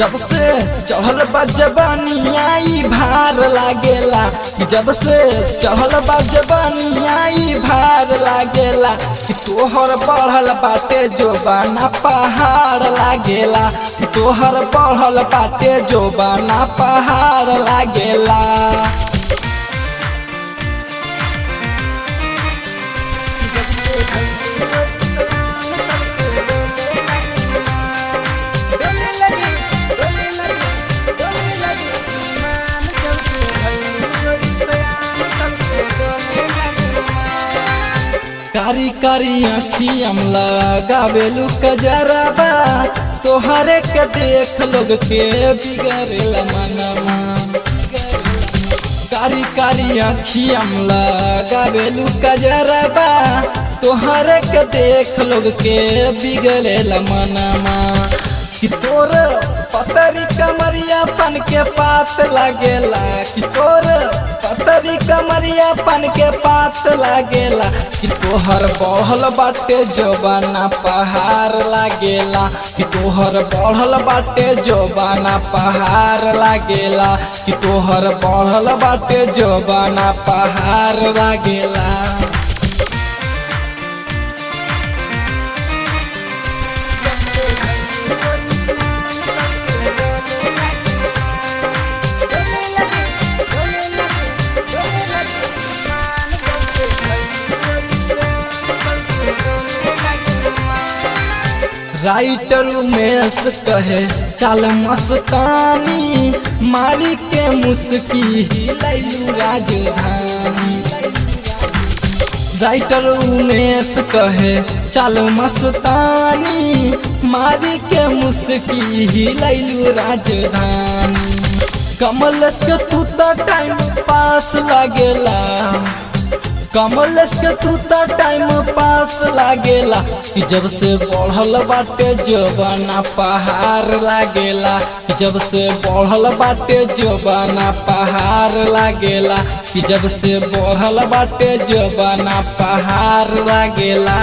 जब से चढ़ल बा जवानिया ई भार लागेला। जब से चढ़ल बा जवानिया ई भार लागेला। कि तोहर बढ़ल बाटे जोबाना पहाड़ लागेला। कि तोहर बढ़ल बाटे जोबाना पहाड़ लागेला। डोले लगी, डोले लगी, डोले लगी मान जब से भइल गोरी सयान सबके डोले लगी मान। कारी कारी आँखियम लगावेलू कजरबा, तोहरे के देख लोग के बिगड़ेला मनमा। कारी कारी आँखियम लगावेलू कजरबा, तोहरे के देख लोग के बिगड़ेला मनमा। कि तोर पतरी कमरिया पन के पात लागेला। कि तोर पतरी कमरिया पन के पात लागेला। कि तोहर बढ़ल बाटे जोबाना पहाड़ लागेला। कि तोहर बढ़ल बाटे जोबाना पहाड़ लागेला। कि तोहर बढ़ल बाटे जोबाना पहाड़ लागेला। जब से भइल गोरी सयान सबके डोले लगी मान। डोले लगी, डोले लगी, डोले लगी मान जब से भइल गोरी सयान सबके डोले लगी मान। राइटर उमेश कहे चल मस्तानी, मारी के मुस्की हिलैलू राजधानी। राइटर उमेश कहे चल मस्तानी, मारी के मुस्की हिलैलू राजधानी। कमल के तू तो टाइम पास लागेला। कमल के तू त टाइम पास लागेला। कि जब से बढ़ल बाटे जोबाना पहाड़ लागेला। कि जब से बढ़ल बाटे जोबाना पहाड़ लागेला। कि जब से बढ़ल बाटे जोबाना पहाड़ लागेला।